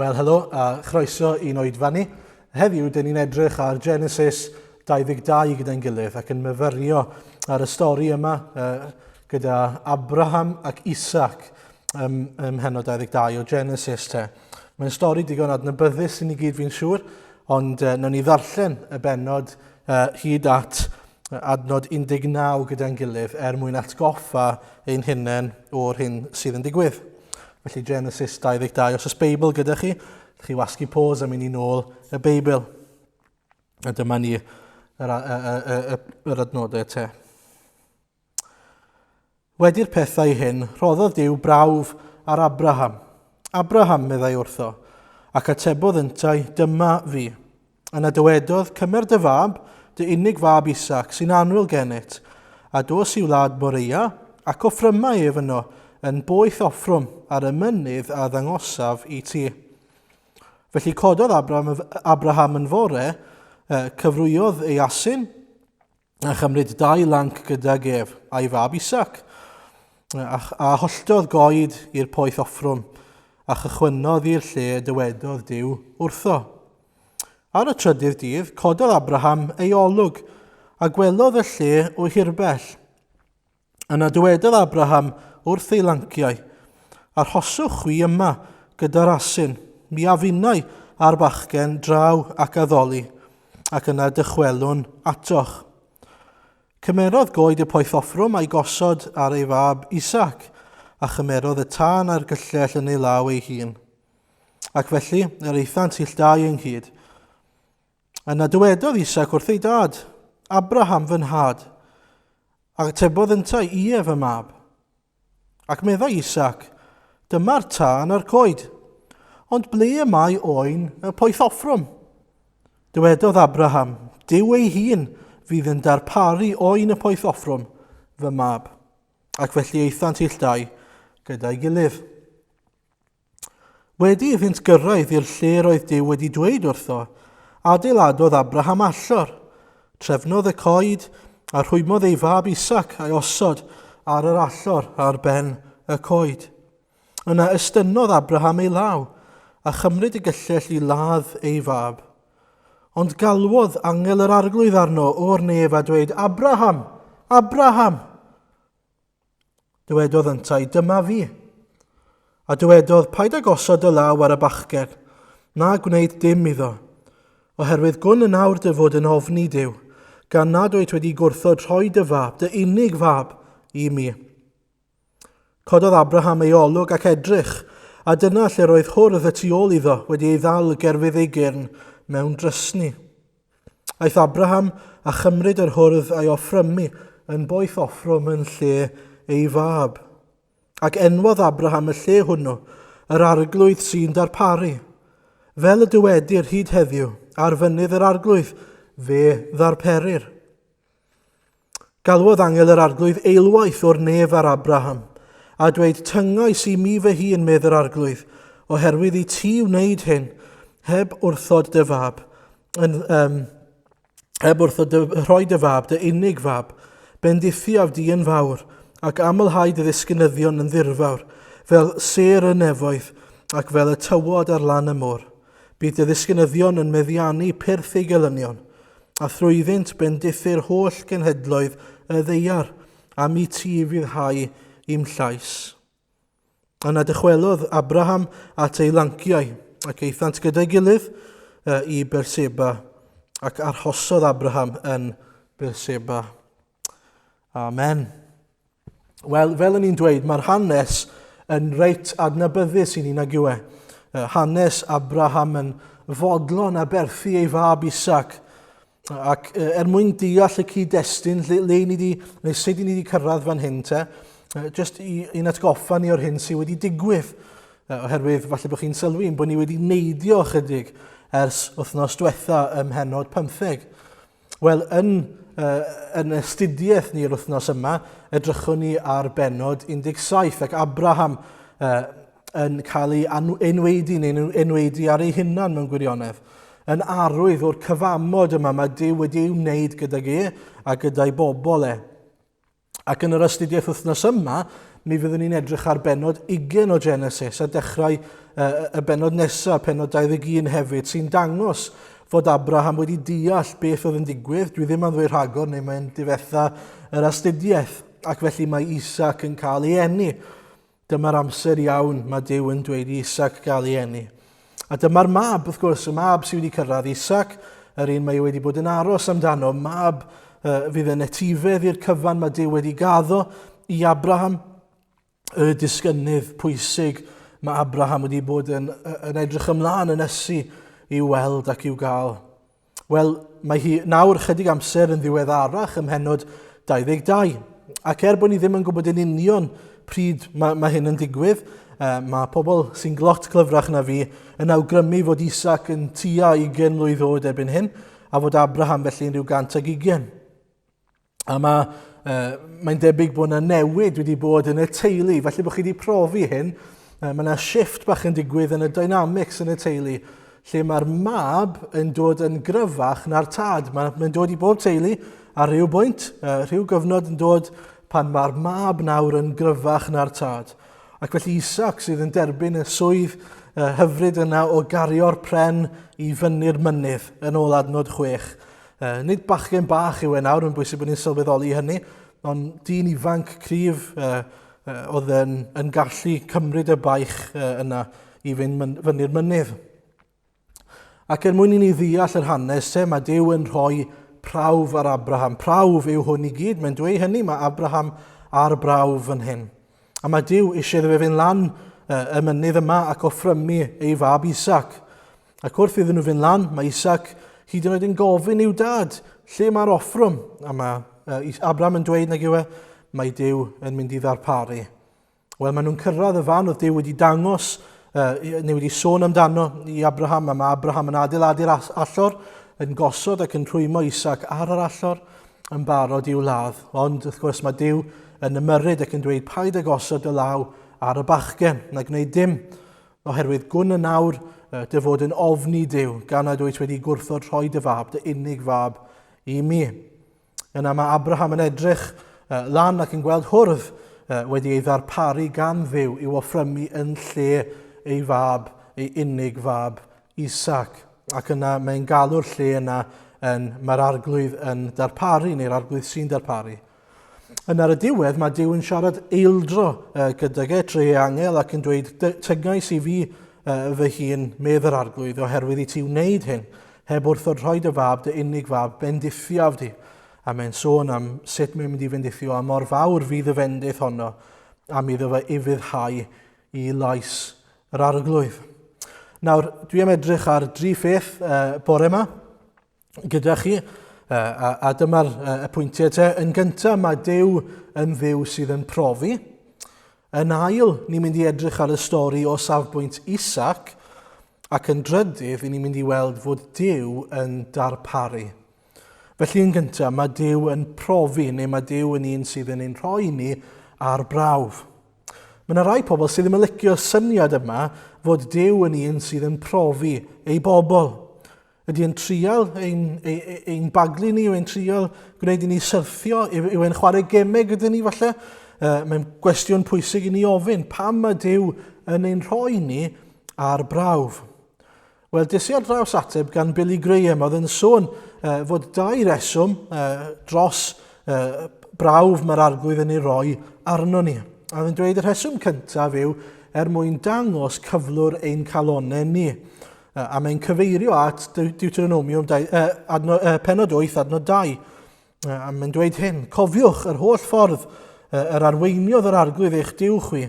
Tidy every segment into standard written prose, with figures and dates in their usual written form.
Wel, helo a chroeso i'n oedfa ni. Heddiw, dyn ni'n edrych ar Genesis 22 gyda'n gilydd ac yn myfyrio ar y stori yma uh, gyda Abraham ac Isaac ym, ym mhennod 22 o Genesis te. Mae'n stori digon adnabyddus i ni gyd fi'n siŵr, ond uh, nawn ni ddarllen y bennod uh, hyd at adnod 19 gyda'n gilydd er mwyn atgoffa ein hunain o'r hyn sydd yn digwydd. Felly Genesis 22, os oes Beibl gyda chi, chi wasgu pause a mynd i nôl y Beibl. A dyma ni yr, y, y, y, y, yr adnodau te. Wedi'r pethau hyn, rhoddodd Duw brawf ar Abraham. Abraham, meddai wrtho, ac atebodd yntau, Dyma fi. Yna dywedodd, Cymer dy fab, dy unig fab Isaac, sy'n annwyl gennyt, a dos i wlad Moreia, ac offryma ef yno, yn boeth offrwm ar y mynydd a ddangosaf i ti. Felly cododd Abraham, Abraham yn fore, cyfrwyodd ei asyn, a chymryd dau lanc gydag ef, a'i fab Isaac, a, a holltodd goed i'r poeth offrwm, a chychwynnodd i'r lle y dywedodd Duw wrtho. Ar y trydydd dydd, cododd Abraham ei olwg, a gwelodd y lle o hirbell. Yna dywedodd Abraham wrth ei lanciau, Arhoswch chwi yma gyda'r asyn, mi a finnau a'r bachgen draw ac addoli, ac yna dychwelwn atoch. Cymerodd goed y poethoffrwm a'i gosod ar ei fab Isaac, a chymerodd y tân a'r gyllell yn ei law ei hun. Ac felly, yr aethant ill dau ynghyd. Yna dywedodd Isaac wrth ei dad, Abraham fy nhad. Ac atebodd yntau, Ie, fy mab. Ac meddai Isaac, Dyma'r tân a'r coed, ond ble y mae oen y poethoffrwm? Dywedodd Abraham, Duw ei hun fydd yn darparu oen y poethoffrwm, fy mab. Ac felly aethant ill dau gyda'i gilydd. Wedi iddynt gyrraedd i'r lle roedd Duw wedi dweud wrtho, adeiladodd Abraham allor, trefnodd y coed, a rhwymodd ei fab Isaac a'i osod ar yr allor ar ben y coed. Yna estynnodd Abraham ei law, a chymryd y gyllell i ladd ei fab. Ond galwodd angel yr arglwydd arno o'r nef a dweud, Abraham! Abraham! Dywedodd yntau, Dyma fi. A dywedodd, Paid â gosod dy law ar y bachgen, na gwneud dim iddo, oherwydd gwn yn awr dy fod yn ofni Duw, gan nad wyt wedi gwrthod rhoi dy fab, dy unig fab, i mi. Cododd Abraham ei olwg ac edrych, a dyna lle roedd hwrdd y tu ôl iddo wedi ei ddal gerfydd ei gyrn mewn drysni. Aeth Abraham a chymryd yr hwrdd a'i offrymu yn boeth offrwm yn lle ei fab. Ac enwodd Abraham y lle hwnnw, yr arglwydd sy'n darparu. Fel y dywedir hyd heddiw, ar fynydd yr arglwydd, fe ddarperir. Galwodd angel yr arglwydd eilwaith o'r nef ar Abraham, a dweud, Tyngais i mi fy hun, medd yr arglwydd, oherwydd i ti wneud hyn, heb wrthod dy fab, yn, um, heb wrthod dy, rhoi dy fab, dy unig fab, bendithiaf di yn fawr, ac amlhau dy ddisgynyddion yn ddirfawr, fel sêr y nefoedd, ac fel y tywod ar lan y môr. Bydd dy ddisgynyddion yn meddiannu pyrth ei gelynion, a thrwyddynt bendithir holl genhedloedd y ddaear, am i ti fuddhau i'm llais. Yna dychwelodd Abraham at ei lanciau, ac aethant gyda'i gilydd i Berseba, ac arhosodd Abraham yn Berseba. Amen. Wel, fel o'n i'n dweud, mae'r hanes yn reit adnabyddus i ni nag yw e. Hanes Abraham yn fodlon aberthu ei fab Isaac. Ac er mwyn deall y cyd-destun, lle, le ni di, neu sut i ni wedi cyrraedd fan hyn te, just i, i'n atgoffa ni o'r hyn sydd wedi digwydd. Oherwydd falle bod chi'n sylwi ein bod ni wedi neidio ychydig ers wythnos diwetha ym mhennod 15. Wel, yn, uh, yn astudiaeth ni'r wythnos yma, edrychwn ni ar benod 17 ac Abraham uh, yn cael ei enweidi neu'n enweidi ar ei hunan mewn gwirionedd, yn arwydd o'r cyfamod yma mae Duw wedi ei wneud gydag e a gyda'i bobl e. Ac yn yr astudiaeth wythnos yma, mi fyddwn ni'n edrych ar bennod 20 o Genesis a dechrau y bennod nesaf, pennod 21 hefyd, sy'n dangos fod Abraham wedi deall beth oedd yn digwydd. Dwi ddim am ddweud rhagor neu mae'n difetha yr astudiaeth. Ac felly mae Isaac yn cael ei eni. Dyma'r amser iawn mae Duw yn dweud i Isaac gael ei eni. A dyma'r mab, wrth gwrs, y mab sydd wedi cyrraedd Isaac, yr un mae wedi bod yn aros amdano, mab uh, fydd yn etifedd i'r cyfan mae Duw wedi gaddo i Abraham, y disgynnydd pwysig mae Abraham wedi bod yn, yn edrych ymlaen yn ysu i'w weld ac i'w gael. Wel, mae hi nawr chydig amser yn ddiweddarach ym mhennod 22. Ac er bod ni ddim yn gwybod yn union pryd mae, mae hyn yn digwydd, uh, mae pobl sy'n glot glyfrach na fi yn awgrymu fod Isaac yn tua 20 mlwydd oed erbyn hyn, a fod Abraham felly yn rhyw 120. A mae, uh, mae'n debyg bod yna newid wedi bod yn y teulu. Felly bod chi wedi profi hyn. Uh, mae yna shift bach yn digwydd yn y dynamics yn y teulu, lle mae'r mab yn dod yn gryfach na'r tad. Mae'n mae dod i bob teulu ar rhyw bwynt, uh, rhyw gyfnod yn dod pan mae'r mab nawr yn gryfach na'r tad. Ac felly Isaac sydd yn derbyn y swydd uh, hyfryd yna o gario'r pren i fyny'r mynydd yn ôl adnod 6. Uh, nid bachgen bach yw e nawr, mae'n bwysig bod ni'n sylweddoli hynny, ond dyn ifanc cryf uh, uh, oedd yn, yn gallu cymryd y baich uh, yna i fynd fyny'r mynydd. Ac er mwyn i ni ddeall yr hanes te, mae Duw yn rhoi prawf ar Abraham. Prawf yw hwn i gyd, mae'n dweud hynny, mae Abraham ar brawf fan hyn. A mae Duw eisiau iddo fe fynd lan y mynydd yma ac offrymu ei fab Isaac. Ac wrth iddyn nhw fynd lan, mae Isaac hyd yn oed yn gofyn i'w dad, lle mae'r offrwm? A mae Abraham yn dweud nag yw e, mae Duw yn mynd i ddarparu. Wel, maen nhw'n cyrraedd y fan oedd Duw wedi dangos, uh, neu wedi sôn amdano i Abraham, a mae Abraham yn adeiladu'r allor, yn gosod ac yn rhwymo Isaac ar yr allor, yn barod i'w ladd. Ond, wrth gwrs, mae Duw yn ymyrryd ac yn dweud, paid â gosod dy law ar y bachgen, na gwneud dim. Oherwydd gwn yn awr dy fod yn ofni Duw, gan nad wyt wedi gwrthod rhoi dy fab, dy unig fab, i mi. Yna mae Abraham yn edrych lan ac yn gweld hwrdd wedi ei ddarparu gan Dduw i'w offrymu yn lle ei fab, ei unig fab, Isaac. Ac yna mae'n galw'r lle yna yn mae'r arglwydd yn darparu, neu'r arglwydd sy'n darparu. Yn ar y diwedd, mae Duw yn siarad eildro gydag e trwy ei angel ac yn dweud, Tygais i fi fy hun, medd yr arglwydd, oherwydd i ti wneud hyn, heb wrthod rhoi dy fab, dy unig fab, bendithiaf di. A mae'n sôn am sut mae'n mynd i fendithio a mor fawr fydd y fendith honno am iddo fe ufuddhau i lais yr arglwydd. Nawr, dwi am edrych ar dri pheth uh, bore yma. gyda chi. A, a dyma'r y pwyntiau te. Yn gyntaf, mae Duw yn Dduw sydd yn profi. Yn ail, ni'n mynd i edrych ar y stori o safbwynt Isaac. Ac yn drydydd, ni'n mynd i weld fod Duw yn darparu. Felly yn gyntaf, mae Duw yn profi, neu mae Duw yn un sydd yn ein rhoi ni ar brawf. Mae yna rai pobl sydd ddim yn licio syniad yma fod Duw yn un sydd yn profi ei bobl. Ydy e'n trial ein, ein, ein baglu ni? Yw e'n trial gwneud i ni syrthio? Yw, yw e'n chwarae gemau gyda ni falle? Uh, mae'n gwestiwn pwysig i ni ofyn. Pam mae Duw yn ein rhoi ni ar brawf? Wel, des i ar draws ateb gan Billy Graham, oedd yn sôn uh, fod dau reswm uh, dros uh, brawf mae'r arglwydd yn ei roi arno ni. A oedd yn dweud y rheswm cyntaf yw er mwyn dangos cyflwr ein calonau ni. A mae'n cyfeirio at Deuteronomium adno, penod 8, adnod 2. A mae'n dweud hyn, cofiwch yr holl ffordd yr arweiniodd yr arglwydd eich Duw chwi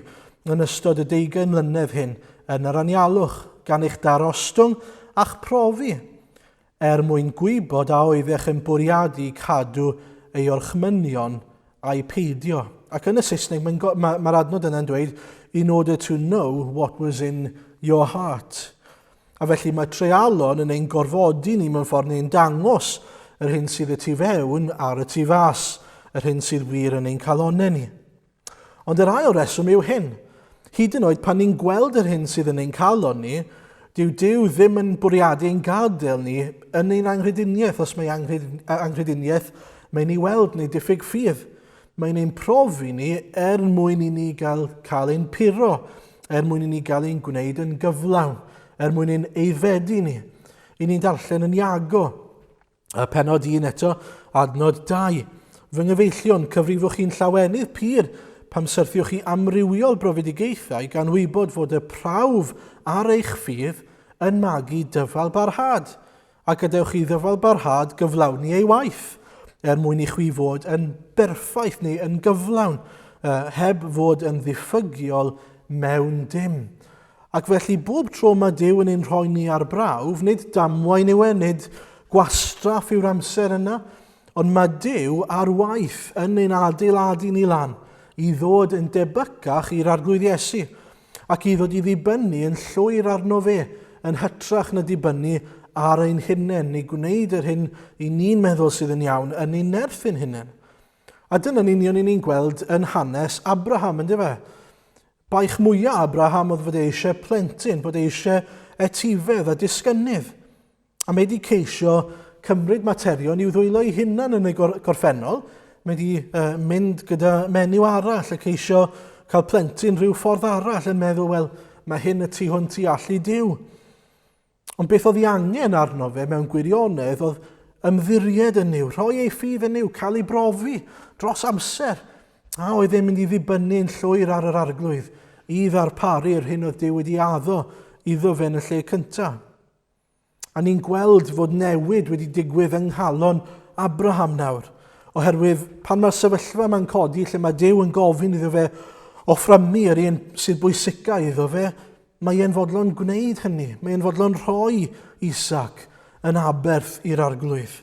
yn ystod y deugain mlynedd hyn yn yr anialwch, gan eich darostwng a'ch profi, er mwyn gwybod a oeddech yn bwriadu cadw ei orchmynion ai peidio. Ac yn y Saesneg, mae'r ma, ma adnod yna'n dweud, in order to know what was in your heart. A felly mae treialon yn ein gorfodi ni mewn ffordd neu'n dangos yr hyn sydd y tu fewn ar y tu fas, yr hyn sydd wir yn ein calonau ni. Ond yr ail reswm yw hyn. Hyd yn oed pan ni'n gweld yr hyn sydd yn ein calon ni, dyw Duw ddim yn bwriadu ein gadael ni yn ein anghrediniaeth, os mae anghrediniaeth mae'n ei weld neu diffyg ffydd. Mae'n ein profi ni er mwyn i ni gael, cael ein puro, er mwyn i ni gael ein gwneud yn gyflawn, er mwyn ein eiddfedu ni. I ni'n darllen yn Iago, y penod 1 eto, adnod 2. Fy nghyfeillion, cyfrifwch chi'n llawenydd pur pam syrthiwch chi amrywiol brofedigaethau gan wybod fod y prawf ar eich ffydd yn magu dyfal barhad. A gadewch i ddyfalbarhad gyflawni ei waith, er mwyn i chwi fod yn berffaith neu yn gyflawn, heb fod yn ddiffygiol mewn dim. Ac felly bob tro mae Duw yn ein rhoi ni ar brawf, nid damwain yw e, nid gwastraff yw'r amser yna, ond mae Duw ar waith yn ein adeiladu ni lan i ddod yn debycach i'r Arglwydd Iesu. ac i ddod i ddibynnu yn llwyr arno fe, yn hytrach na dibynnu ar ein hunain, neu gwneud yr hyn i ni'n meddwl sydd yn iawn yn ein nerth ein hunain. A dyna'n union i ni'n gweld yn hanes Abraham, ynddo fe? Baich mwyaf Abraham oedd fod e eisiau plentyn, bod e eisiau etifedd a disgynnydd. A mae wedi ceisio cymryd materion i'w ddwylo ei hunan yn ei gorffennol. Mae wedi uh, mynd gyda menyw arall a ceisio cael plentyn rhyw ffordd arall yn meddwl, wel, mae hyn y tu hwnt i allu Duw. Ond beth oedd ei angen arno fe mewn gwirionedd oedd ymddiried yn Nuw, rhoi ei ffydd yn Nuw, cael ei brofi dros amser. A oedd e'n mynd i ddibynnu'n llwyr ar yr arglwydd i ddarparu'r hyn oedd Duw wedi addo iddo fe yn y lle cyntaf. A ni'n gweld fod newid wedi digwydd yng nghalon Abraham nawr. Oherwydd pan mae'r sefyllfa yma'n codi lle mae Duw yn gofyn iddo fe offrymu yr un sydd bwysica iddo fe, mae e'n fodlon gwneud hynny. Mae e'n fodlon rhoi Isaac yn aberth i'r arglwydd.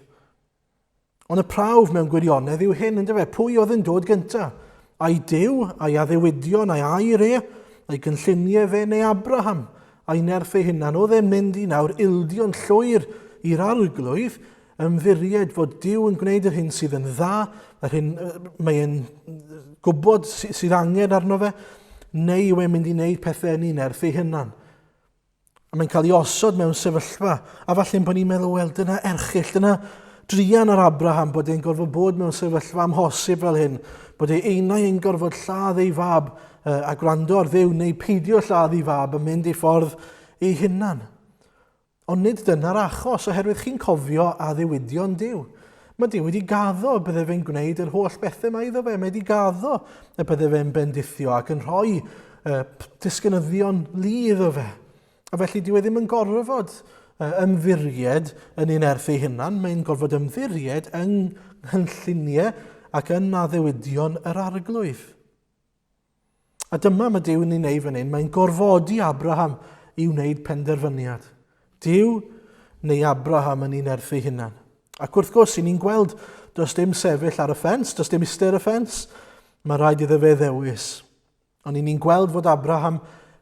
Ond y prawf mewn gwirionedd yw hyn, ynddo fe? Pwy oedd yn dod gyntaf? Ai Duw, a'i addewidion, a'i air e, a'i gynlluniau fe, neu Abraham, a'i nerth ei hunan? Oedd e'n mynd i nawr ildio'n llwyr i'r arglwydd, ymddiried fod Duw yn gwneud yr hyn sydd yn dda, yr hyn mae e'n gwybod sydd angen arno fe, neu yw e'n mynd i wneud pethau yn ei nerth ei hunan? A mae'n cael ei osod mewn sefyllfa. A falle'n bod ni'n meddwl, wel, dyna erchyll, dyna druan ar Abraham bod e'n gorfod bod mewn sefyllfa amhosib fel hyn, bod ei einau yn gorfod lladd ei fab a gwrando ar Dduw neu peidio lladd ei fab a mynd ei ffordd ei hunan. Ond nid dyna'r achos, oherwydd chi'n cofio addewidion Duw. Mae Duw wedi gaddo y bydde fe'n gwneud yr holl bethau mae iddo fe. Mae wedi gaddo y bydde fe'n bendithio ac yn rhoi uh, disgynyddion lu iddo fe. A felly dyw e ddim yn gorfod uh, ymddiried yn un erth ei hunan, mae'n gorfod ymddiried yng nghynlluniau ac yn addewidion yr arglwydd. A dyma mae Duw yn ei wneud fan hyn, mae'n gorfodi Abraham i wneud penderfyniad. Duw neu Abraham yn ei nerth ei hunan. Ac wrth gwrs, i ni'n gweld, does dim sefyll ar y ffens, does dim iste ar y ffens. Mae rhaid iddo fe ddewis. Ond i ni'n gweld fod Abraham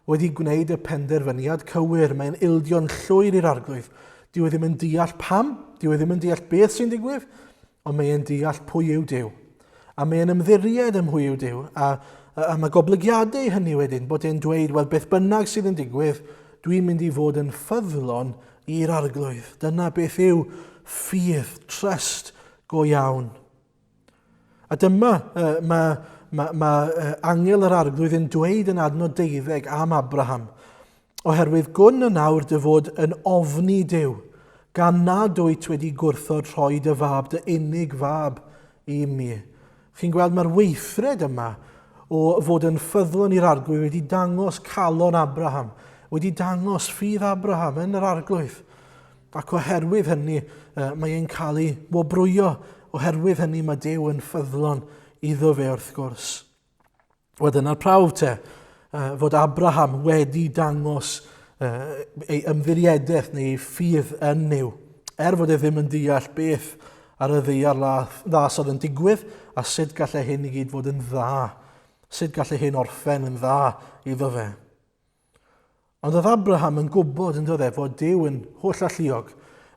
wedi gwneud y penderfyniad cywir. Mae'n ildio'n llwyr i'r arglwydd. Dyw e ddim yn deall pam, dyw e ddim yn deall beth sy'n digwydd, ond mae e'n deall pwy yw Duw. A mae e'n ymddiried ym mhwy yw Duw. A, a, a mae goblygiadau hynny wedyn, bod e'n dweud, wel, beth bynnag sydd yn digwydd, dwi'n mynd i fod yn ffyddlon i'r arglwydd. Dyna beth yw ffydd, trust go iawn. A dyma uh, mae, mae, mae uh, angel yr arglwydd yn dweud yn adnod deuddeg am Abraham. Oherwydd gwn yn awr dy fod yn ofni Duw, gan nad wyt wedi gwrthod rhoi dy fab, dy unig fab, i mi. Chi'n gweld mae'r weithred yma o fod yn ffyddlon i'r arglwydd wedi dangos calon Abraham, wedi dangos ffydd Abraham yn yr arglwydd. Ac oherwydd hynny, mae e'n cael ei wobrwyo. Oherwydd hynny, mae Duw yn ffyddlon iddo fe wrth gwrs. Wel, dyna'r prawf te, fod Abraham wedi dangos ei ymddiriedaeth neu ei ffydd yn Nuw. Er fod e ddim yn deall beth ar y ddeiar ddas oedd yn digwydd a sut gallai hyn i gyd fod yn dda. Sut gallai hyn orffen yn dda iddo fe. Ond oedd Abraham yn gwybod yn dod e fod Duw yn holl alluog,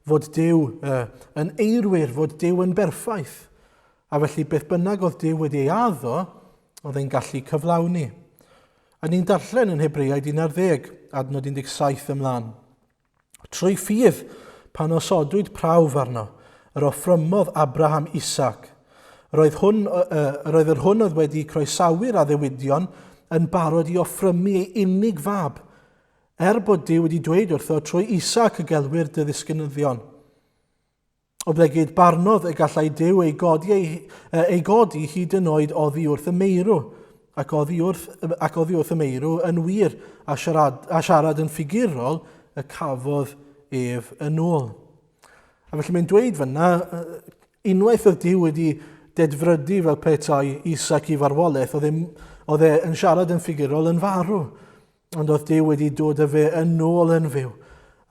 fod Duw uh, yn eirwyr, fod Duw yn berffaith. A felly beth bynnag oedd Duw wedi ei addo, oedd e'n gallu cyflawni. A ni'n darllen yn Hebreaid 11, adnod 17 ymlaen. Trwy ffydd, pan osodwyd prawf arno, yr offrymodd Abraham Isaac. Roedd, hwn, roedd yr hwn oedd wedi croesawu'r addewidion yn barod i offrymu ei unig fab, er bod Duw wedi dweud wrtho trwy Isaac y gelwir dy ddisgynyddion. Oblegid barnodd y gallai Duw ei godi, ei, ei godi hyd yn oed oddi wrth y meirw, ac oddi wrth, ac oddi wrth y meirw yn wir, a siarad, a siarad yn ffigurol y cafodd ef yn ôl. A felly mae'n dweud fyna, unwaith oedd Duw wedi dedfrydu fel petai Isaac i farwolaeth, oedd e, oedd e yn siarad yn ffigurol yn farw. Ond oedd Duw wedi dod â fe yn ôl yn fyw.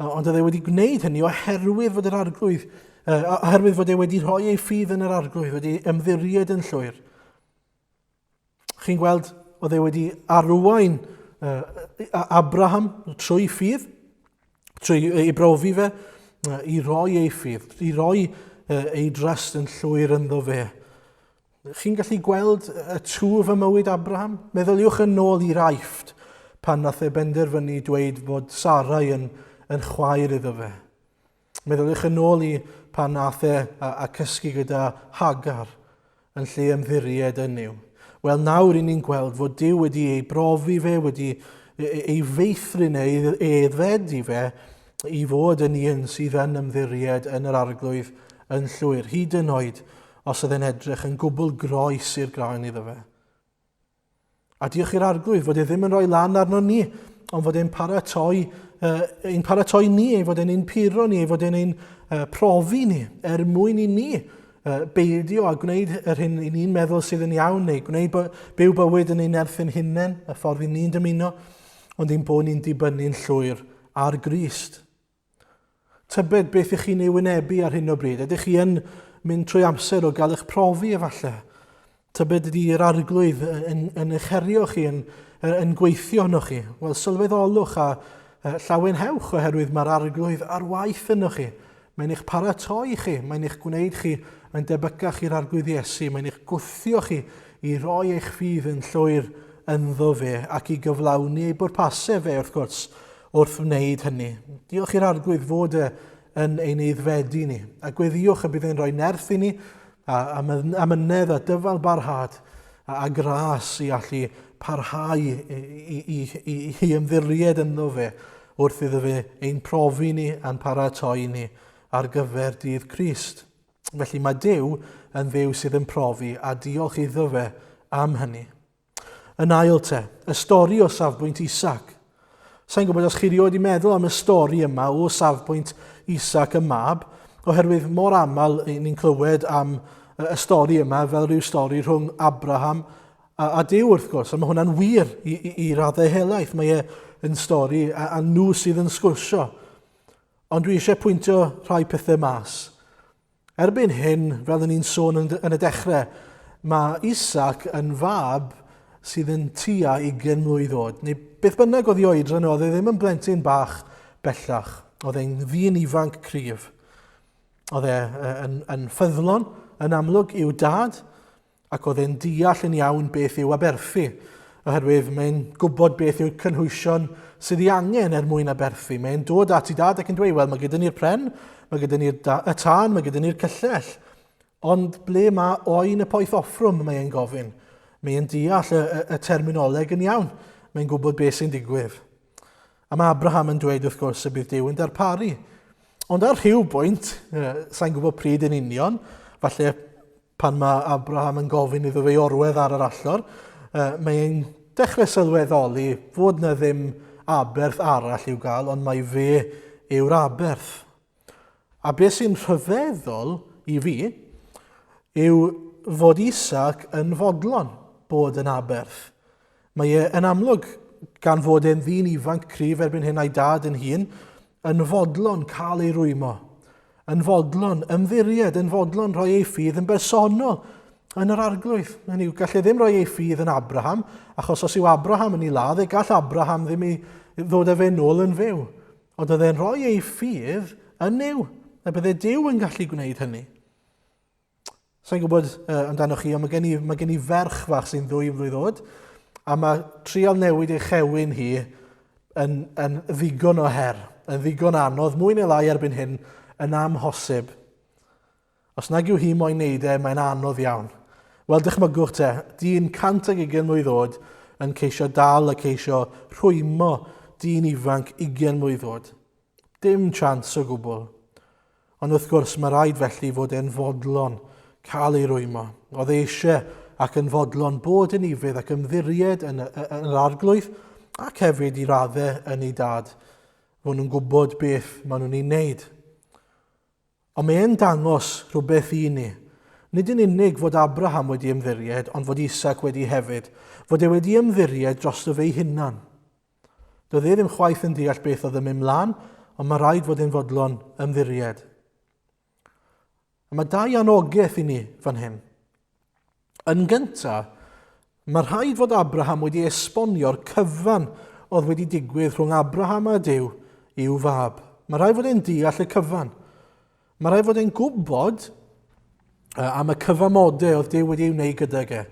Ond oedd e wedi gwneud hynny oherwydd fod yr arglwydd, oherwydd fod e wedi rhoi ei ffydd yn yr arglwydd, wedi ymddiried yn llwyr. Chi'n gweld, oedd e wedi arwain Abraham trwy ffydd, trwy ei brofi fe, i roi ei ffydd, i roi ei drast yn llwyr ynddo fe. Chi'n gallu gweld y twf ym mywyd Abraham? Meddyliwch yn ôl i'r Aifft pan nath e benderfynu dweud bod Sarai yn, yn chwaer iddo fe. Meddyliwch yn ôl i pan nath e a, a cysgu gyda Hagar yn lle ymddiried yn Nuw. Wel, nawr i ni'n gweld fod Duw wedi ei brofi fe, wedi ei feithrin e, ei aeddfedu fe, i fod yn un sydd yn ymddiried yn yr arglwydd yn llwyr, hyd yn oed os oedd e'n edrych yn gwbl groes i'r graen iddo fe. A diolch i'r arglwydd fod e ddim yn rhoi lan arno ni, ond fod e'n paratoi, uh, ein paratoi ni, ei fod e'n ein puro ni, ei fod e'n ein uh, profi ni, er mwyn i ni uh, beidio a gwneud yr hyn i ni'n meddwl sydd yn iawn, neu gwneud byw bywyd yn ein nerth ein hunain, y ffordd i ni'n dymuno, ond ein bod ni'n dibynnu'n llwyr ar Grist. Tybed beth ych chi'n ei wynebu ar hyn o bryd? Ydych chi yn mynd trwy amser o gael eich profi efallai? Tybed ydy'r arglwydd yn, yn eich herio chi, yn, yn gweithio yno chi? Wel, sylweddolwch a llawenhewch oherwydd mae'r arglwydd ar waith yno chi. Mae'n eich paratoi chi, mae'n eich gwneud chi yn debycach i'r arglwydd Iesu, mae'n eich gwthio chi i roi eich ffydd yn llwyr ynddo fe ac i gyflawni ei bwrpasau fe, wrth gwrs, wrth wneud hynny. Diolch i'r Arglwydd fod e yn ein eiddfedu ni, a gweddïwch y bydd e'n rhoi nerth i ni, a, a amynedd a dyfal barhad, a, a gras i allu parhau i, i, i, i, i ymddiried ynddo fe wrth iddo fe ein profi ni a'n paratoi ni ar gyfer dydd Crist. Felly mae Duw yn Dduw sydd yn profi a diolch iddo fe am hynny. Yn ail te, y stori o safbwynt Isaac. Sa'n gwybod os chi rioed i meddwl am y stori yma o safbwynt Isaac y mab, oherwydd mor aml ni'n clywed am y stori yma fel rhyw stori rhwng Abraham a, a Duw wrth gwrs, a mae hwnna'n wir i, i, i raddau helaeth. Mae e yn stori a, a nhw sydd yn sgwrsio. Ond dwi eisiau pwyntio rhai pethau mas. Erbyn hyn, fel yn ni'n sôn yn, yn y dechrau, mae Isaac yn fab sydd yn tua 20 mlwydd oed, neu beth bynnag oedd ei oedran oedd e ddim yn blentyn bach bellach. Oedd e'n ddyn ifanc cryf. Oedd e yn, yn ffyddlon, yn amlwg, i'w dad, Ac oedd e'n deall yn iawn beth yw aberthu, oherwydd mae'n gwybod beth yw'r cynhwysion sydd ei angen er mwyn aberthu. Mae'n dod at ei dad ac yn dweud, wel, mae gyda ni'r pren, mae gyda ni'r y tân, mae gyda ni'r cyllell. Ond ble mae oen y poeth offrwm, mae e'n gofyn. Mae'n deall y, y, y terminoleg yn iawn. Mae'n gwybod beth sy'n digwydd. A mae Abraham yn dweud wrth gwrs y bydd Duw yn darparu. Ond ar rhyw bwynt, sa'n gwybod pryd yn union, falle Pan mae Abraham yn gofyn iddo fe orwedd ar yr allor, mae e'n dechrau sylweddoli fod na ddim aberth arall i'w gael, ond mae fe yw'r aberth. A beth sy'n rhyfeddol i fi yw fod Isaac yn fodlon bod yn aberth. Mae e yn amlwg, gan fod e'n ddyn ifanc cryf erbyn hyn a'i dad yn hun, yn fodlon cael ei rwymo, yn fodlon ymddiried, yn fodlon rhoi ei ffydd yn bersonol yn yr arglwydd. Hynny yw, gall e ddim rhoi ei ffydd yn Abraham, achos os yw Abraham yn ei ladd, e gall Abraham ddim i ddod â fe nôl yn fyw. Ond oedd e'n rhoi ei ffydd yn Nuw, a bydde Duw yn gallu gwneud hynny. Sa'n gwybod uh, amdanoch chi, ond mae gen i, mae gen i ferch fach sy'n ddwy mlwydd oed, a mae trial newid ei chewyn hi yn, yn ddigon o her, yn ddigon anodd, mwy neu lai erbyn hyn, yn amhosib. Os nag yw hi moyn neud e, mae'n anodd iawn. Wel, dychmygwch te, dyn 120 mlwydd oed yn ceisio dal a ceisio rhwymo dyn ifanc 20 mlwydd oed. Dim chance o gwbl. Ond wrth gwrs, mae rhaid felly fod e'n fodlon cael ei rwymo. Oedd e eisiau ac yn fodlon bod yn ufudd ac ymddiried yn, yn yr arglwydd ac hefyd i raddau yn ei dad. Fod nhw'n gwybod beth maen nhw'n ei wneud. Ond mae e'n dangos rhywbeth i ni. Nid yn unig fod Abraham wedi ymddiried, ond fod Isaac wedi hefyd. Fod e wedi ymddiried drosto fe'i hunan. Doedd e ddim chwaith yn deall beth oedd yn mynd mlaen, ond mae rhaid fod e'n fodlon ymddiried. A mae dau anogaeth i ni fan hyn. Yn gyntaf, mae rhaid fod Abraham wedi esbonio'r cyfan oedd wedi digwydd rhwng Abraham a Duw i'w fab. Mae rhaid fod e'n deall y cyfan. Mae rhaid fod e'n gwybod am y cyfamodau oedd Duw wedi ei wneud gydag e.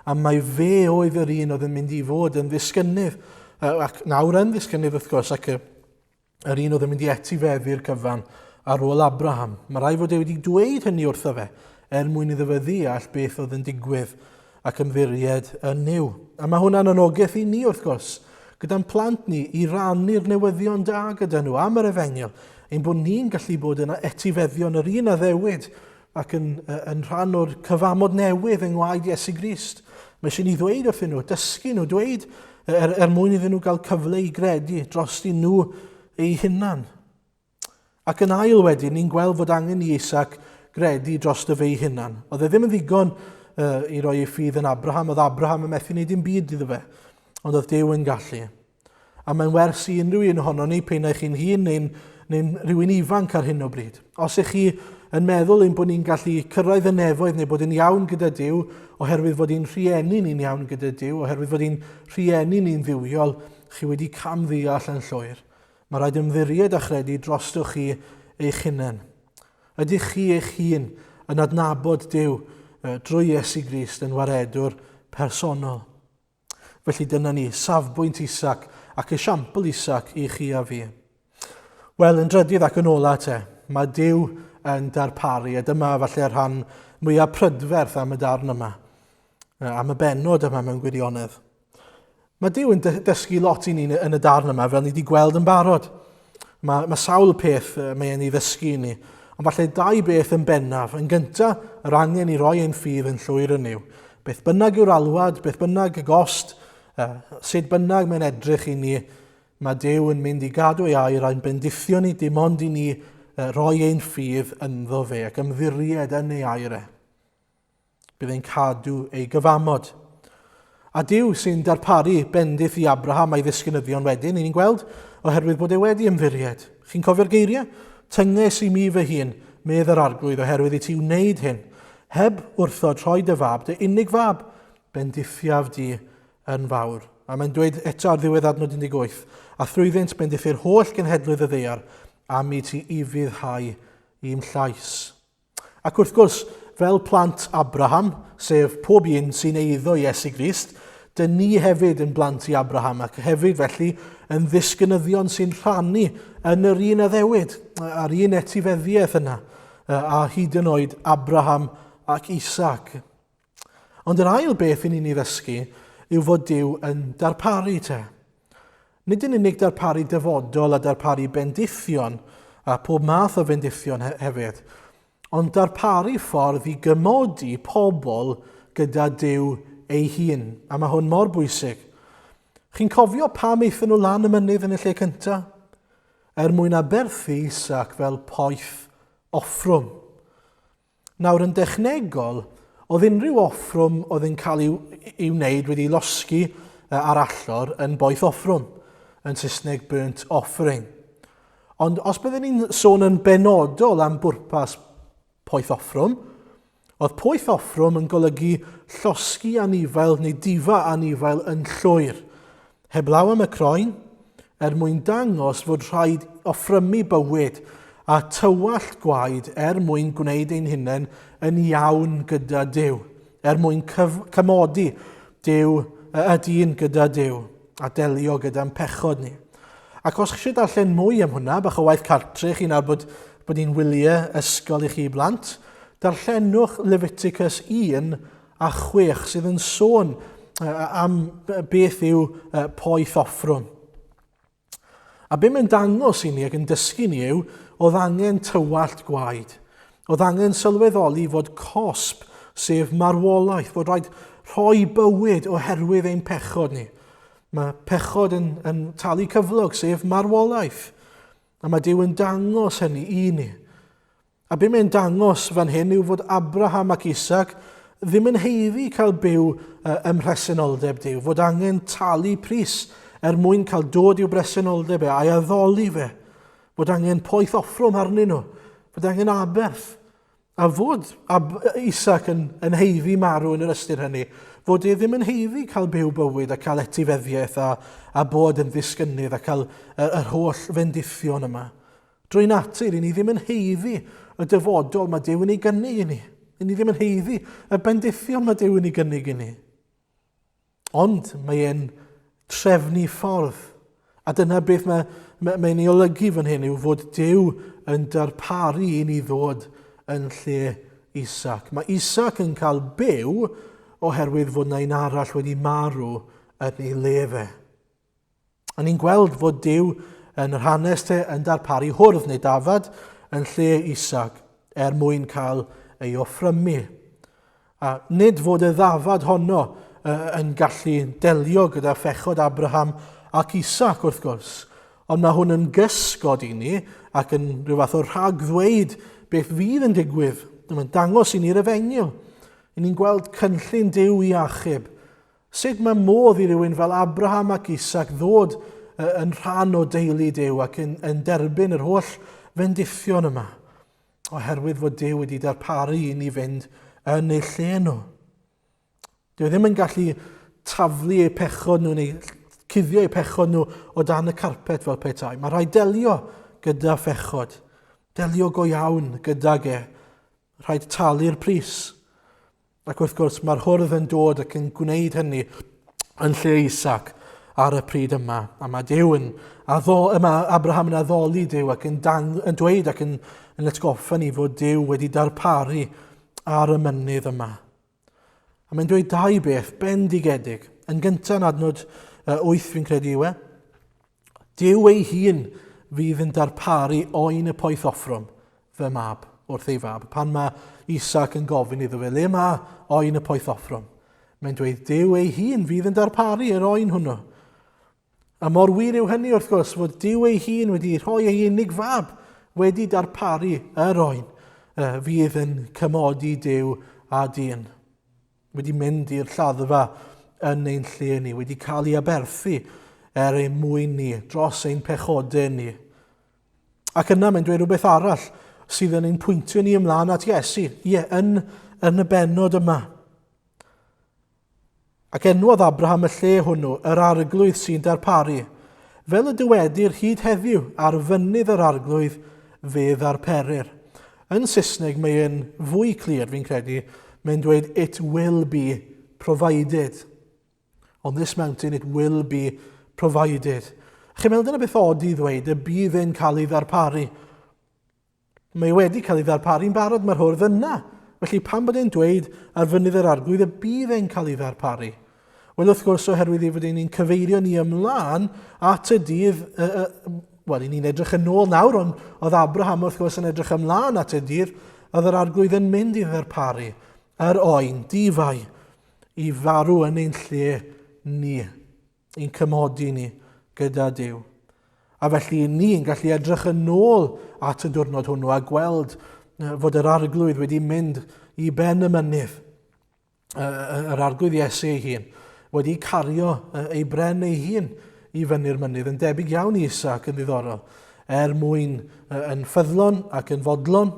A mae fe oedd yr un oedd yn mynd i fod yn ddisgynnydd, ac nawr yn ddisgynnydd wrth gwrs, ac yr un oedd yn mynd i etifeddu'r cyfan ar ôl Abraham. Mae rhaid fod e wedi dweud hynny wrtho fe, er mwyn iddo fe ddeall beth oedd yn digwydd ac ymddiried yn Nuw. A mae hwnna'n anogaeth i ni wrth gwrs, gyda'n plant ni, i rannu'r newyddion da gyda nhw am yr efengyl, ein bod ni'n gallu bod yn etifeddion yr un addewid ac yn, yn rhan o'r cyfamod newydd yng ngwaed Iesu Grist. Mae eisiau ni ddweud wrthyn nhw, dysgu nhw, dweud er, er mwyn iddyn nhw gael cyfle i gredu dros nhw eu hunan. Ac yn ail wedyn, ni'n gweld fod angen i Isaac gredu dros dy fe'i hunan. Oedd e ddim yn ddigon uh, i roi ei ffydd yn Abraham, oedd Abraham yn methu wneud dim byd iddo fe, ond oedd Duw yn gallu. A mae'n wers i unrhyw un ohono ni, pe na chi'n hun neu'n neu rhywun ifanc ar hyn o bryd. Os ych chi yn meddwl ein bod ni'n gallu cyrraedd y nefoedd neu bod yn iawn gyda Duw oherwydd fod ein rhieni ni'n iawn gyda Duw, oherwydd fod ein rhieni ni'n dduwiol, chi wedi camddeall yn llwyr. Mae rhaid ymddiried a chredu drostoch chi eich hunain. Ydych chi eich hun yn adnabod Duw drwy Iesu Grist yn waredwr personol? Felly dyna ni, safbwynt Isaac ac esiampl Isaac i chi a fi. Wel, yn drydydd ac yn ola te, mae Duw yn darparu, a dyma falle'r rhan mwyaf prydferth am y darn yma, am y bennod yma mewn gwirionedd. Mae Duw yn dysgu lot i ni yn y darn yma, fel ni wedi gweld yn barod. Mae, mae sawl peth mae e'n ei ddysgu i ni, ond falle dau beth yn bennaf. Yn gyntaf, yr angen i roi ein ffydd yn llwyr yn Nuw. Beth bynnag yw'r alwad, beth bynnag y gost, sut bynnag mae'n edrych i ni, mae Duw yn mynd i gadw ei air a'n bendithio ni, dim ond i ni roi ein ffydd ynddo fe ac ymddiried yn ei air e. Bydd e'n cadw ei gyfamod. A Duw sy'n darparu bendith i Abraham a'i ddisgynyddion wedyn, ni'n gweld, oherwydd bod e wedi ymddiried. Chi'n cofio'r geiriau? Tynges i mi fy hun, medd yr arglwydd, oherwydd i ti wneud hyn. Heb wrthod rhoi dy fab, dy unig fab, bendithiaf di yn fawr. A mae'n dweud eto ar ddiwedd adnod 18, a thrwyddynt bendithi'r holl genhedloedd y ddaear am i ti ufuddhau i'm llais. Ac wrth gwrs, fel plant Abraham, sef pob un sy'n eiddo i Iesu Grist, dyn ni hefyd yn blant i Abraham ac hefyd felly yn ddisgynyddion sy'n rhannu yn yr un addewid, a'r un etifeddiaeth yna, a hyd yn oed Abraham ac Isaac. Ond yr ail beth i ni'n ei ddysgu yw fod Duw yn darparu te. Nid yn unig darparu dyfodol a darparu bendithion, a pob math o fendithion he hefyd, ond darparu ffordd i gymodi pobl gyda Duw ei hun. A mae hwn mor bwysig. Chi'n cofio pam aethon nhw lan y mynydd yn y lle cyntaf? Er mwyn aberthu Isaac fel poeth offrwm. Nawr, yn dechnegol, oedd unrhyw offrwm oedd yn cael ei, ei wneud wedi losgi ar allor yn boeth offrwm, yn Saesneg burnt offering. Ond os byddwn ni'n sôn yn benodol am bwrpas poeth offrwm, oedd poeth offrwm yn golygu llosgi anifail neu difa anifail yn llwyr. Heblaw am y croen, er mwyn dangos fod rhaid offrymu bywyd a tywallt gwaed er mwyn gwneud ein hunain yn iawn gyda Duw, er mwyn cymodi Duw, y dyn gyda Duw, a delio gyda'n pechod ni. Ac os chi eisiau darllen mwy am hwnna, bach o waith cartre chi nawr bod, bod ni'n wyliau ysgol i chi blant, darllenwch Leviticus 1 6 sydd yn sôn am beth yw poeth offrwm. A be mae'n dangos i ni ac yn dysgu ni yw, oedd angen tywallt gwaed. Oedd angen sylweddoli fod cosb, sef marwolaeth, fod rhaid rhoi bywyd oherwydd ein pechod ni. Mae pechod yn, yn talu cyflog, sef marwolaeth. A mae Duw yn dangos hynny i ni. A be mae'n dangos fan hyn yw fod Abraham ac Isaac ddim yn haeddu cael byw ym mhresenoldeb Duw, fod angen talu pris er mwyn cael dod i'w bresenoldeb e a'i addoli fe, fod angen poeth offrwm arnyn nhw, fod angen aberth, a fod Ab Isaac yn, yn haeddu marw yn yr ystyr hynny, fod e ddim yn haeddu cael byw bywyd a cael etifeddiaeth a, a bod yn ddisgynnydd a cael yr, yr holl fendithion yma. Drwy natur, i ni ddim yn haeddu y dyfodol mae Duw yn ei gynnig i ni. I ni ddim yn haeddu y bendithion mae Duw yn ei gynnig i ni. Ond mae e'n trefnu ffordd. A dyna beth mae, mae, mae'n ei olygu fan hyn yw fod Duw yn darparu i ni ddod yn lle Isaac. Mae Isaac yn cael byw oherwydd fod na un arall wedi marw yn ei le fe. A ni'n gweld fod Duw yn yr hanes te yn darparu hwrdd neu dafad yn lle Isaac er mwyn cael ei offrymu. A nid fod y ddafad honno yn gallu delio gyda phechod Abraham ac Isaac wrth gwrs, ond mae hwn yn gysgod i ni ac yn rhyw fath o rhagddweud beth fydd yn digwydd. Mae'n dangos i ni'r efengyl. I ni'n gweld cynllun Duw i achub. Sut mae modd i rywun fel Abraham ac Isaac ddod yn rhan o deulu Duw ac yn, yn derbyn yr holl fendithion yma? Oherwydd fod Duw wedi darparu i ni fynd yn eu lle nhw. Dyw e ddim yn gallu taflu eu pechod nhw neu cuddio eu pechod nhw o dan y carpet fel petai. Mae rhaid delio gyda phechod. Delio go iawn gydag e. Rhaid talu'r pris. Ac wrth gwrs, mae'r hwrdd yn dod ac yn gwneud hynny yn lle Isaac ar y pryd yma. A mae Duw yn addo, mae Abraham yn addoli Duw ac yn, dang, yn dweud ac yn, yn atgoffa ni fod Duw wedi darparu ar y mynydd yma. A mae'n dweud dau beth bendigedig. Yn gyntaf yn adnod 8 fi'n credu yw e, Duw ei hun fydd yn darparu oen y poeth offrwm, fy mab, wrth ei fab. Pan mae Isaac yn gofyn iddo fe, le mae oen y poeth offrwm? Mae'n dweud, Duw ei hun fydd yn darparu yr oen hwnnw. A mor wir yw hynny, wrth gwrs, fod Duw ei hun wedi rhoi ei unig fab wedi darparu yr oen fydd yn cymodi Duw a dyn. Wedi mynd i'r lladdfa yn ein lle ni, wedi cael ei aberthu er ein mwyn ni, dros ein pechodau ni. Ac yna mae'n dweud rhywbeth arall sydd yn ein pwyntio ni ymlaen at Iesu, ie, yn, yn y bennod yma. Ac enwodd Abraham y lle hwnnw, yr Arglwydd sy'n darparu. Fel y dywedir hyd heddiw, ar fynydd yr Arglwydd fe ddarperir. Yn Saesneg mae e'n fwy clir, fi'n credu, mae'n dweud it will be provided. On this mountain it will be provided. Chi'n meddwl dyna beth od i ddweud, y bydd e'n cael ei ddarparu. Mae wedi cael ei ddarparu'n barod, mae'r hwrdd yna. Felly pam bod e'n dweud ar fynydd yr arglwydd y bydd e'n cael ei ddarparu? Wel, wrth gwrs, oherwydd ei fod e'n ni'n cyfeirio ni ymlaen at y dydd, uh, uh, wel, ni'n edrych yn ôl nawr, ond oedd Abraham wrth gwrs yn edrych ymlaen at y dydd, oedd yr arglwydd yn mynd i ddarparu yr oen, difai, i farw yn ein lle ni. i'n cymodi ni gyda Duw. A felly ni'n gallu edrych yn ôl at y diwrnod hwnnw a gweld fod yr arglwydd wedi mynd i ben y mynydd, yr arglwydd Iesu ei hun, wedi cario ei bren ei hun i fyny'r mynydd, yn debyg iawn i Isaac yn ddiddorol, er mwyn yn ffyddlon ac yn fodlon,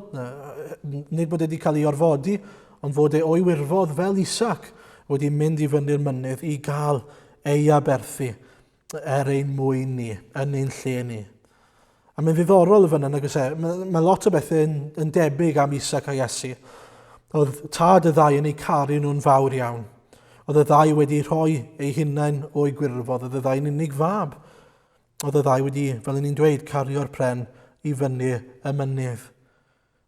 nid bod wedi cael ei orfodi, ond fod e o'i wirfodd fel Isaac wedi mynd i fyny'r mynydd i gael ei aberthu er ein mwyn ni, yn ein lle ni. A mae'n ddiddorol y fyna, nag oes e? Mae, mae lot o bethau yn, yn debyg am Isaac a Iesu. Oedd tad y ddau yn eu caru nhw'n fawr iawn. Oedd y ddau wedi rhoi eu hunain o'i gwirfodd. Oedd y ddau'n unig fab. Oedd y ddau wedi, fel ni'n dweud, cario'r pren i fyny y mynydd.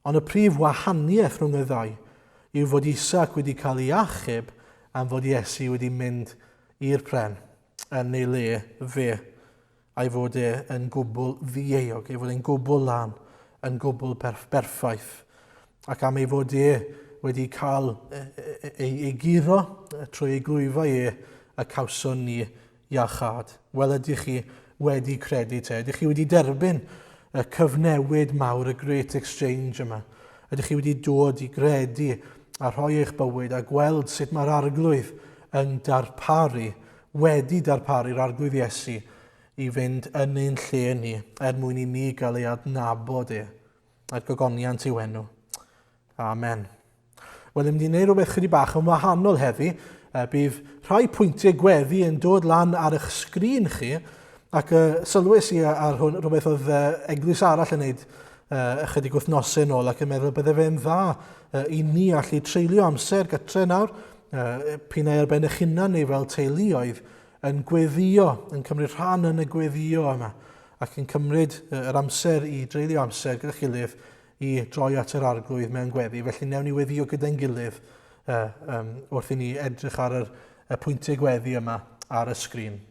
Ond y prif wahaniaeth rhwng y ddau yw fod Isaac wedi cael ei achub am fod Iesu wedi mynd i'r pren yn ei le fe, a'i fod e yn gwbl ddieuog, ei fod e'n gwbl lân, yn gwbl berffaith, ac am ei fod e wedi cael ei, ei guro trwy ei glwyfau e y cawson ni iachâd. Wel, ydych chi wedi credu te? Ydych chi wedi derbyn y cyfnewid mawr, y Great Exchange yma? Ydych chi wedi dod i gredu a rhoi eich bywyd a gweld sut mae'r Arglwydd yn darparu, wedi darparu'r Arglwydd Iesu i fynd yn ein lle ni, er mwyn i ni gael ei adnabod e, a'r gogoniant i'w enw. Amen. Wel, ni'n mynd i wneud rhywbeth chydig bach yn wahanol heddi. Bydd rhai pwyntiau gweddi yn dod lan ar eich sgrin chi, ac uh, sylwes i ar hwn, rhywbeth oedd uh, eglwys arall yn wneud uh, ychydig wythnosau yn ôl, ac yn meddwl bydde fe'n dda uh, i ni allu treulio amser gytre nawr, uh, p'un ai ar ben eich hunan neu fel teuluoedd, yn gweddio, yn cymryd rhan yn y gweddio yma, ac yn cymryd yr amser i dreulio amser gyda'ch gilydd i droi at yr Arglwydd mewn gweddi. Felly newn ni weddio gyda'n gilydd uh, um, wrth i ni edrych ar yr, y pwyntiau gweddi yma ar y sgrin.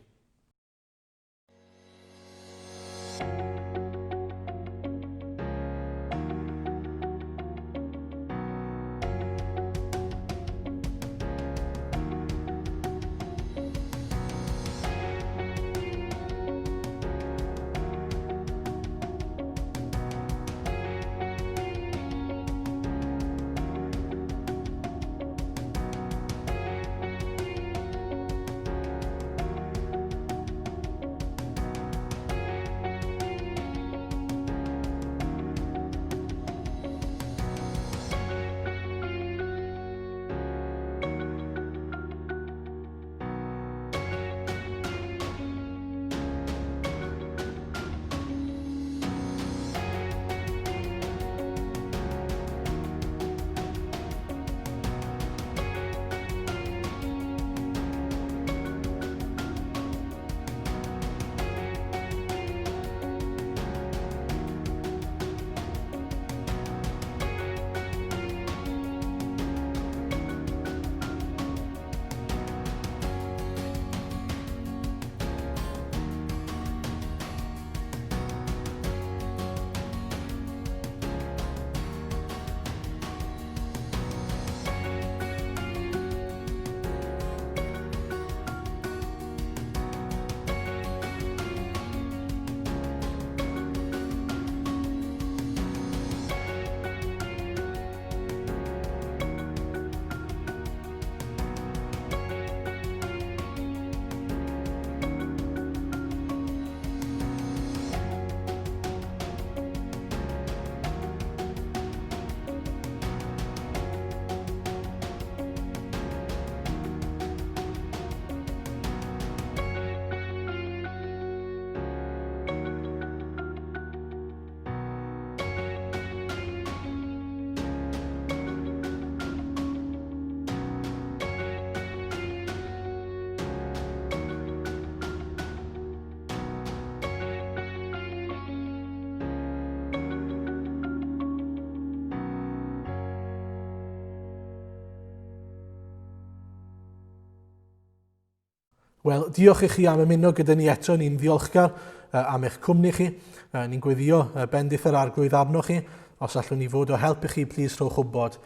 Wel, diolch i chi am ymuno gyda ni eto. Ni'n ddiolchgar am eich cwmni chi. Ni'n gweddio bendith yr arglwydd arnoch chi. Os allwn ni fod o help i chi, plis rhowch wybod.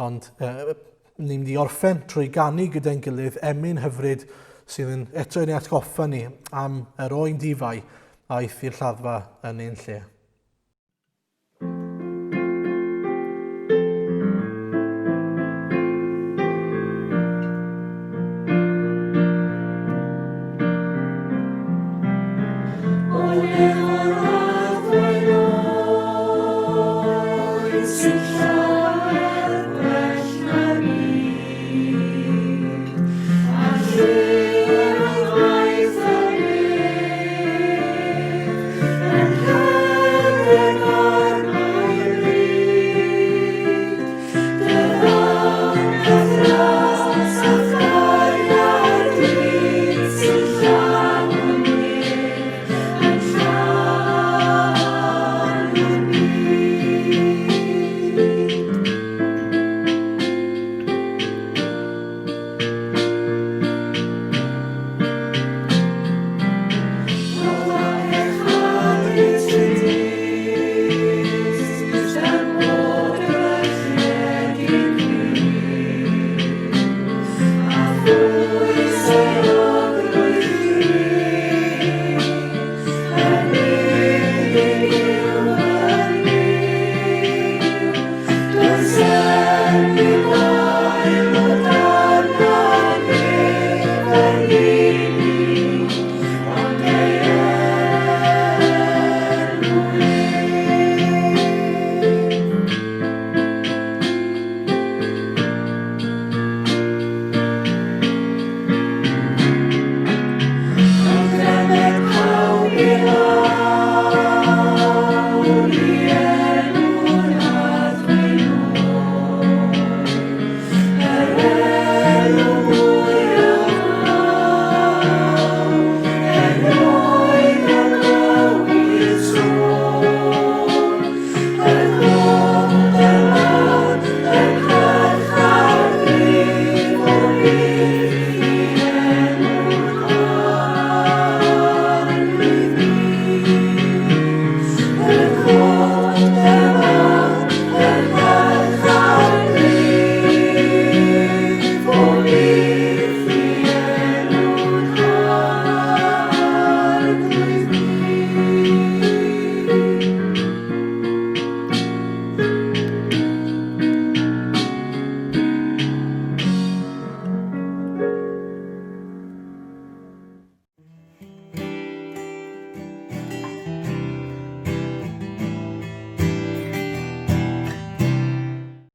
Ond uh, ni'n mynd i orffen trwy ganu gyda'n gilydd emyn hyfryd sydd yn eto yn ei atgoffa ni am yr oen difai aeth i'r lladdfa yn ein lle.